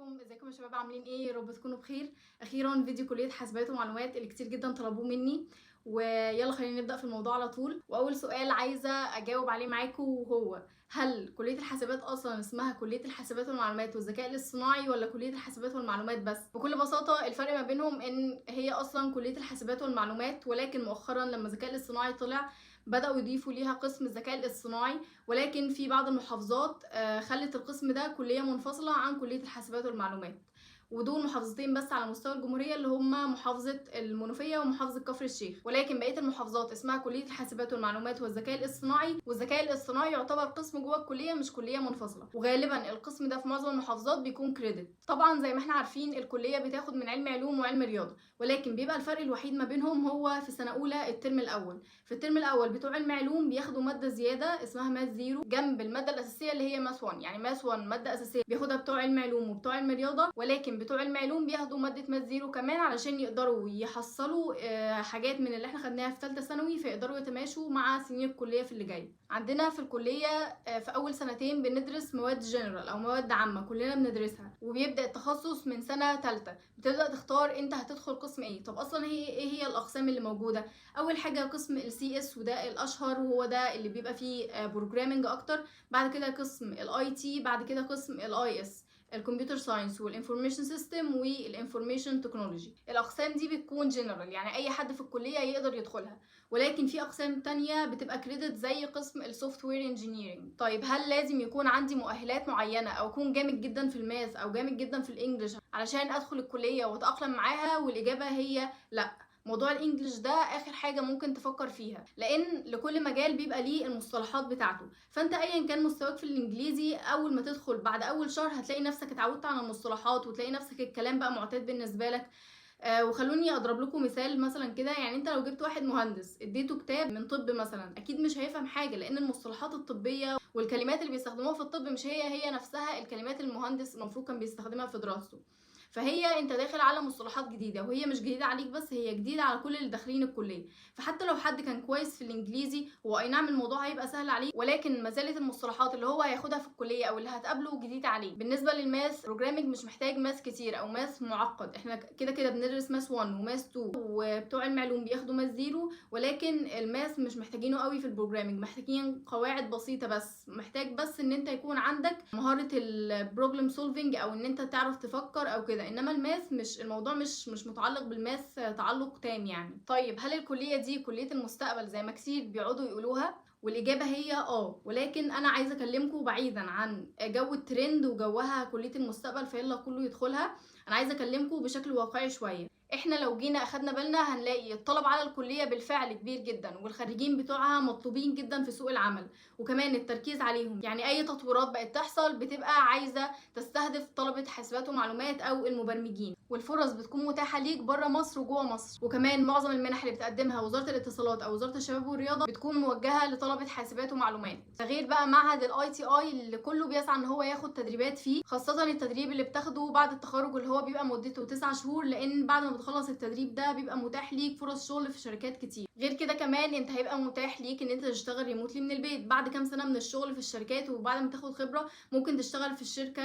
عليكم، ازيكم يا شباب؟ عاملين ايه؟ يا رب تكونوا بخير. اخيرا فيديو كليه حاسبات ومعلومات اللي كتير جدا طلبوه مني، ويلا خلينا نبدا في الموضوع على طول. واول سؤال عايزه اجاوب عليه معاكم وهو: هل كليه الحاسبات اصلا اسمها كليه الحاسبات والمعلومات والذكاء الاصطناعي ولا كليه الحاسبات والمعلومات بس؟ بكل بساطة الفرق ما بينهم ان هي اصلا كليه الحاسبات والمعلومات، ولكن مؤخرا لما الذكاء الاصطناعي طلع بدأوا يضيفوا ليها قسم الذكاء الاصطناعي، ولكن في بعض المحافظات خلت القسم ده كلية منفصلة عن كلية الحاسبات والمعلومات، ودول محافظتين بس على مستوى الجمهورية اللي هما محافظة المنوفية ومحافظة كفر الشيخ، ولكن بقية المحافظات اسمها كلية الحاسبات والمعلومات والذكاء الاصطناعي. والذكاء الاصطناعي يعتبر قسم جوه الكلية مش كلية منفصلة، وغالبا القسم ده في معظم المحافظات بيكون credit. طبعا زي ما احنا عارفين الكلية بتاخد من علم علوم وعلم رياضة، ولكن بيبقى الفرق الوحيد ما بينهم هو في سنة أولى الترم الأول. في الترم الاول بتوع علم علوم بياخدوا مادة زيادة اسمها math zero جنب المادة الاساسية اللي هي math 1، يعني math 1 مادة اساسية بياخدها بتوع علم علوم وبتوع علم رياضه، ولكن بتوع علم علوم بياخدوا مادة math zero كمان علشان يقدروا يحصلوا حاجات من اللي احنا خدناها في ثالثة ثانوي، فيقدروا يتماشوا مع سنين الكلية في اللي جاي. عندنا في الكلية في اول سنتين بندرس مواد جنرال او مواد عامة كلنا بندرسها، وبيبدا التخصص من سنة ثالثة، بتبدا تختار انت هتدخل قسم ايه. طب اصلا هي ايه هي الاقسام اللي موجوده؟ اول حاجة قسم ال CS، وده الاشهر وهو ده اللي بيبقى فيه programming اكتر. بعد كده قسم ال IT، بعد كده قسم ال IS، ال computer science وال information system وال information technology. الاقسام دي بتكون جنرال، يعني اي حد في الكلية يقدر يدخلها، ولكن في اقسام تانية بتبقى credit زي قسم ال software engineering. طيب هل لازم يكون عندي مؤهلات معينة او اكون جامد جدا في ال math او جامد جدا في ال English علشان ادخل الكلية واتاقلم معاها؟ والاجابة هي لا. موضوع ال English ده اخر حاجة ممكن تفكر فيها، لان لكل مجال بيبقى ليه المصطلحات بتاعته، فانت ايا كان مستواك في الانجليزي اول ما تدخل بعد اول شهر هتلاقي نفسك اتعودت على المصطلحات وتلاقي نفسك الكلام بقى معتاد بالنسبة لك. وخلوني اضرب لكم مثال مثلا كده، يعني انت لو جبت واحد مهندس اديته كتاب من طب مثلا اكيد مش هيفهم حاجه، لان المصطلحات الطبية والكلمات اللي بيستخدموها في الطب مش هي هي نفسها الكلمات المهندس المفروض كان بيستخدمها في دراسته. فهي انت داخل على مصطلحات جديده، وهي مش جديدة عليك بس، هي جديدة على كل اللي داخلين الكليه. فحتى لو حد كان كويس في الانجليزي هو اي نعم الموضوع هيبقى سهل عليه، ولكن ما زالت المصطلحات اللي هو هياخدها في الكلية او اللي هتقابله جديدة عليه. بالنسبة لل math programming مش محتاج math كتير او math معقد، احنا كده كده بندرس math 1 و math 2، وبتوع علم علوم بياخدوا math 0، ولكن ال math مش محتاجينه قوي في ال programming، محتاجين قواعد بسيطة بس. محتاج بس ان انت يكون عندك مهارة ال problem solving او ان انت تعرف تفكر او كده، انما ال math مش الموضوع مش متعلق بال math تعلق تام يعني. طيب هل الكلية دي كليه المستقبل زي ما كتير بيقعدوا يقولوها؟ والاجابة هي اه، ولكن انا عايزه اكلمكم بعيدا عن جو الترند وجوها كليه المستقبل فيلا كله يدخلها، انا عايزه اكلمكم بشكل واقعي شوية. احنا لو جينا اخدنا بالنا هنلاقي الطلب على الكلية بالفعل كبير جدا، والخريجين بتوعها مطلوبين جدا في سوق العمل، وكمان التركيز عليهم، يعني اي تطويرات بقت تحصل بتبقى عايزه تستهدف طلبه حاسبات ومعلومات او المبرمجين، والفرص بتكون متاحة ليك بره مصر وجوه مصر. وكمان معظم المنح اللي بتقدمها وزارة الاتصالات او وزارة الشباب والرياضة بتكون موجهة لطلبه حاسبات ومعلومات. ده غير بقى معهد ال ITI اللي كله بيسعى ان هو ياخد تدريبات فيه، خاصة التدريب اللي بتاخده بعد التخرج اللي هو بيبقى مدته 9 شهور، لان بعد ما بتخلص التدريب ده بيبقى متاح ليك فرص شغل في شركات كتير. غير كده كمان انت هيبقى متاح ليك ان انت تشتغل remotely من البيت بعد كام سنة من الشغل في الشركات، وبعد ما تاخد خبره ممكن تشتغل في الشركة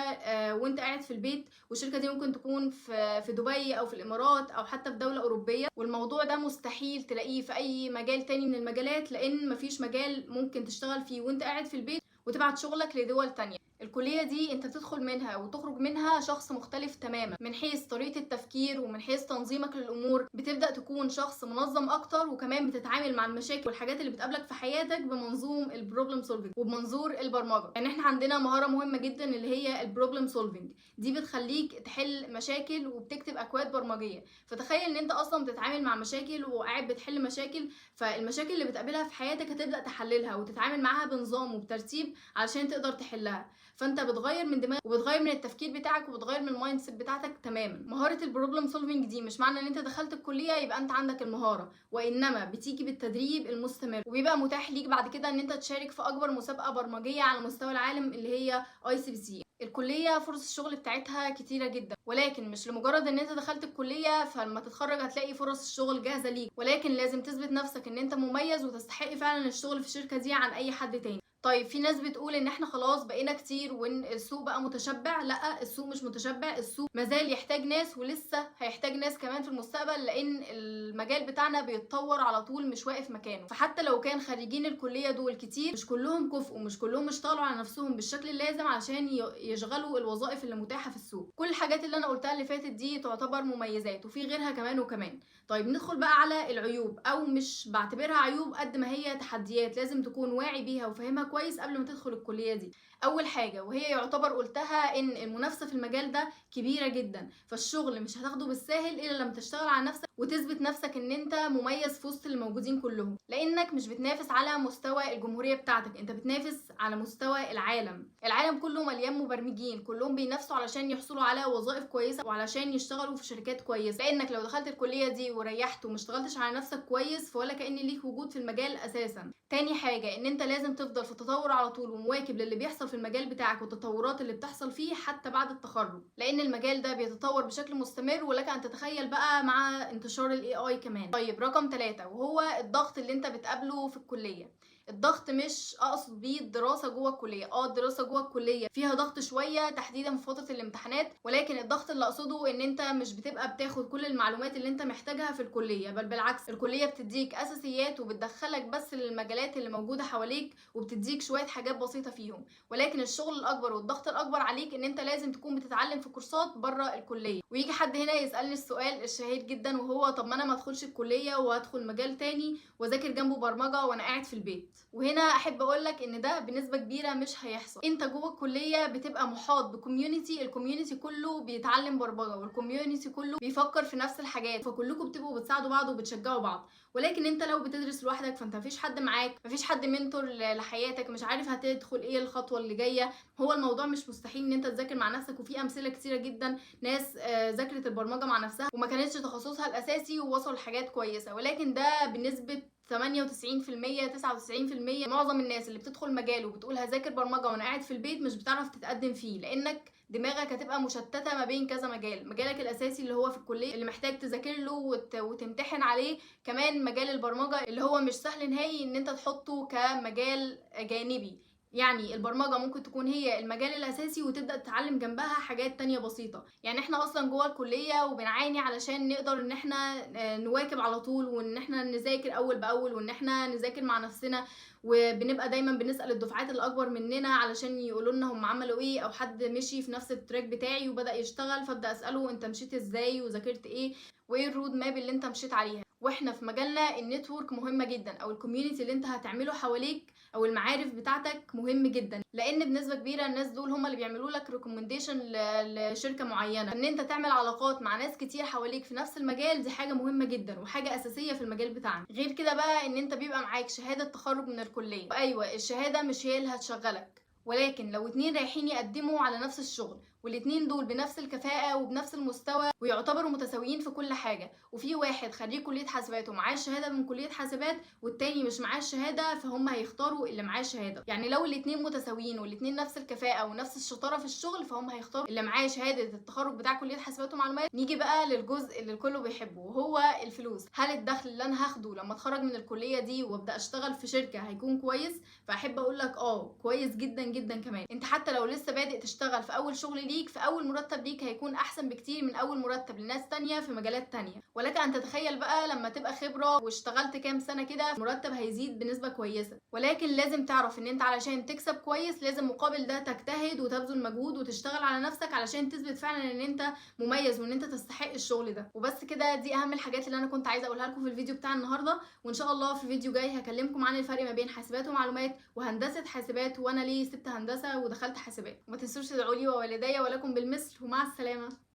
وانت قاعد في البيت، والشركة دي ممكن تكون في دبي او في الامارات او حتى في دولة اوروبيه. والموضوع ده مستحيل تلاقيه في اي مجال تاني من المجالات، لان مفيش مجال ممكن تشتغل فيه وانت قاعد في البيت وتبعت شغلك لدول تانية. الكلية دي انت بتدخل منها وتخرج منها شخص مختلف تماما، من حيث طريقة التفكير ومن حيث تنظيمك للأمور، بتبدأ تكون شخص منظم أكتر، وكمان بتتعامل مع المشاكل والحاجات اللي بتقابلك في حياتك بمنظوم ال problem solving وبمنظور البرمجة. يعني احنا عندنا مهارة مهمة جدا اللي هي ال problem solving، دي بتخليك تحل مشاكل وبتكتب أكواد برمجية. فتخيل ان انت اصلا بتتعامل مع مشاكل وقاعد بتحل مشاكل، فالمشاكل اللي بتقابلها في حياتك هتبدأ تحللها وتتعامل معاها بنظام وبترتيب علشان تقدر تحلها. فانت بتغير من دماغك وبتغير من التفكير بتاعك وبتغير من ال mindset بتاعتك تماما. مهارة ال problem solving دي مش معنى ان انت دخلت الكلية يبقى انت عندك المهاره، وانما بتيجي بالتدريب المستمر، وبيبقى متاح ليك بعد كده ان انت تشارك في اكبر مسابقة برمجيه على مستوى العالم اللي هي ICPC. الكلية فرص الشغل بتاعتها كتيرة جدا، ولكن مش لمجرد ان انت دخلت الكلية فلما تتخرج هتلاقي فرص الشغل جاهزة ليك، ولكن لازم تثبت نفسك ان انت مميز وتستحق فعلا الشغل في الشركة دي عن اي حد تاني. طيب في ناس بتقول ان احنا خلاص بقينا كتير وان السوق بقى متشبع. لا، السوق مش متشبع، السوق مازال يحتاج ناس ولسه هيحتاج ناس كمان في المستقبل، لان المجال بتاعنا بيتطور على طول مش واقف مكانه. فحتى لو كان خريجين الكلية دول كتير، مش كلهم كفء ومش كلهم اشتغلوا على نفسهم بالشكل اللازم عشان يشغلوا الوظائف اللي متاحة في السوق. كل الحاجات اللي انا قلتها اللي فاتت دي تعتبر مميزات، وفي غيرها كمان وكمان. طيب ندخل بقى على العيوب، او مش بعتبرها عيوب قد ما هي تحديات لازم تكون واعي بيها وفاهمها كويس قبل ما تدخل الكلية دي. اول حاجة وهي يعتبر قلتها، ان المنافسة في المجال ده كبيرة جدا، فالشغل مش هتاخده بالساهل الا لما تشتغل على نفسك وتثبت نفسك ان انت مميز في وسط اللي موجودين كلهم، لانك مش بتنافس على مستوى الجمهورية بتاعتك، انت بتنافس على مستوى العالم. العالم كله مليان مبرمجين، كلهم بينافسوا علشان يحصلوا على وظائف كويسة وعلشان يشتغلوا في شركات كويسة. لانك لو دخلت الكلية دي وريحت وما اشتغلتش على نفسك كويس، فولا كأن ليك وجود في المجال اساسا. تاني حاجة ان انت لازم تفضل في التطور على طول ومواكب للي بيحصل في المجال بتاعك والتطورات اللي بتحصل فيه حتى بعد التخرج، لان المجال ده بيتطور بشكل مستمر، ولك ان تتخيل بقى مع انتشار ال AI كمان. طيب رقم 3 وهو الضغط اللي انت بتقابله في الكلية. الضغط مش اقصد بيه الدراسة جوه الكلية، الدراسة جوه الكلية فيها ضغط شوية تحديدا في فترة الامتحانات، ولكن الضغط اللي اقصده ان انت مش بتبقى بتاخد كل المعلومات اللي انت محتاجها في الكلية، بل بالعكس الكلية بتديك اساسيات وبتدخلك بس للمجالات اللي موجودة حواليك وبتديك شوية حاجات بسيطة فيهم، ولكن الشغل الاكبر والضغط الاكبر عليك ان انت لازم تكون بتتعلم في كورسات بره الكلية. ويجي حد هنا يسالني السؤال الشهير جدا وهو طب ما انا ما ادخلش الكلية وادخل مجال تاني واذاكر جنبه برمجة وانا قاعد في البيت. وهنا احب اقولك ان ده بنسبة كبيرة مش هيحصل. انت جوه الكلية بتبقى محاط ب community، ال community كله بيتعلم برمجة وال community كله بيفكر في نفس الحاجات، فكلكم بتبقوا بتساعدوا بعض وبتشجعوا بعض. ولكن انت لو بتدرس لوحدك فانت مفيش حد معاك، مفيش حد mentor لحياتك، مش عارف هتدخل ايه الخطوة اللي جاية. هو الموضوع مش مستحيل ان انت تذاكر مع نفسك، وفي امثلة كتيرة جدا ناس ذاكرت البرمجة مع نفسها وما كانتش تخصصها الاساسي ووصلوا لحاجات كويسة، ولكن ده بنسبة 98% 99% معظم الناس اللي بتدخل مجال وبتقول هذاكر برمجة وانا قاعد في البيت مش بتعرف تتقدم فيه، لانك دماغك هتبقى مشتتة ما بين كذا مجال. مجالك الاساسي اللي هو في الكلية اللي محتاج تذاكر له وتمتحن عليه، كمان مجال البرمجة اللي هو مش سهل نهائي ان انت تحطه كمجال جانبي. يعني البرمجة ممكن تكون هي المجال الأساسي وتبدأ تتعلم جنبها حاجات تانية بسيطة. يعني احنا أصلا جوه الكلية وبنعاني علشان نقدر ان احنا نواكب على طول، وان احنا نذاكر أول بأول، وان احنا نذاكر مع نفسنا، وبنبقى دايما بنسأل الدفعات الأكبر مننا علشان يقولوا لنا هم عملوا ايه، أو حد مشي في نفس ال track بتاعي وبدأ يشتغل فابدأ أسأله انت مشيت ازاي وذاكرت ايه وايه ال road map اللي انت مشيت عليها. واحنا في مجالنا ال network مهمة جدا، او ال community اللي انت هتعمله حواليك او المعارف بتاعتك مهم جدا، لان بنسبة كبيرة الناس دول هم اللي بيعملوا لك recommendation لشركة معينة. ان انت تعمل علاقات مع ناس كتير حواليك في نفس المجال دي حاجة مهمة جدا وحاجه اساسية في المجال بتاعنا. غير كده بقى ان انت بيبقى معاك شهادة تخرج من الكلية، ايوه الشهادة مش هي اللي هتشغلك، ولكن لو اتنين رايحين يقدموا على نفس الشغل والاتنين دول بنفس الكفاءة وبنفس المستوى ويعتبروا متساويين في كل حاجة، وفي واحد خريج كلية حاسبات ومعاه الشهادة من كلية حاسبات والتاني مش معاه الشهادة، فهم هيختاروا اللي معاه الشهادة. يعني لو الاتنين متساويين والاتنين نفس الكفاءة ونفس الشطارة في الشغل، فهم هيختاروا اللي معاه شهادة التخرج بتاع كلية حاسبات ومعلومات. نيجي بقى للجزء اللي الكل بيحبه وهو الفلوس. هل الدخل اللي انا هاخده لما اتخرج من الكلية دي وابدا اشتغل في شركة هيكون كويس؟ فاحب اقول لك كويس جدا جدا كمان. انت حتى لو لسه بادئ تشتغل في اول شغل ليك، في اول مرتب ليك هيكون احسن بكتير من اول مرتب لناس تانية في مجالات تانية. ولك ان تتخيل بقى لما تبقى خبرة واشتغلت كام سنة كده المرتب هيزيد بنسبة كويسة. ولكن لازم تعرف ان انت علشان تكسب كويس لازم مقابل ده تجتهد وتبذل مجهود وتشتغل على نفسك علشان تثبت فعلا ان انت مميز وان انت تستحق الشغل ده. وبس كده، دي اهم الحاجات اللي انا كنت عايزة اقولها لكم في الفيديو بتاع النهاردة. وان شاء الله في فيديو جاي هكلمكم عن الفرق ما بين حاسبات ومعلومات وهندسة حاسبات، وانا ليه سبت هندسة ودخلت حاسبات. وما تنسوش تدعوا لي ووالدي ولكم بالمثل، ومع السلامة.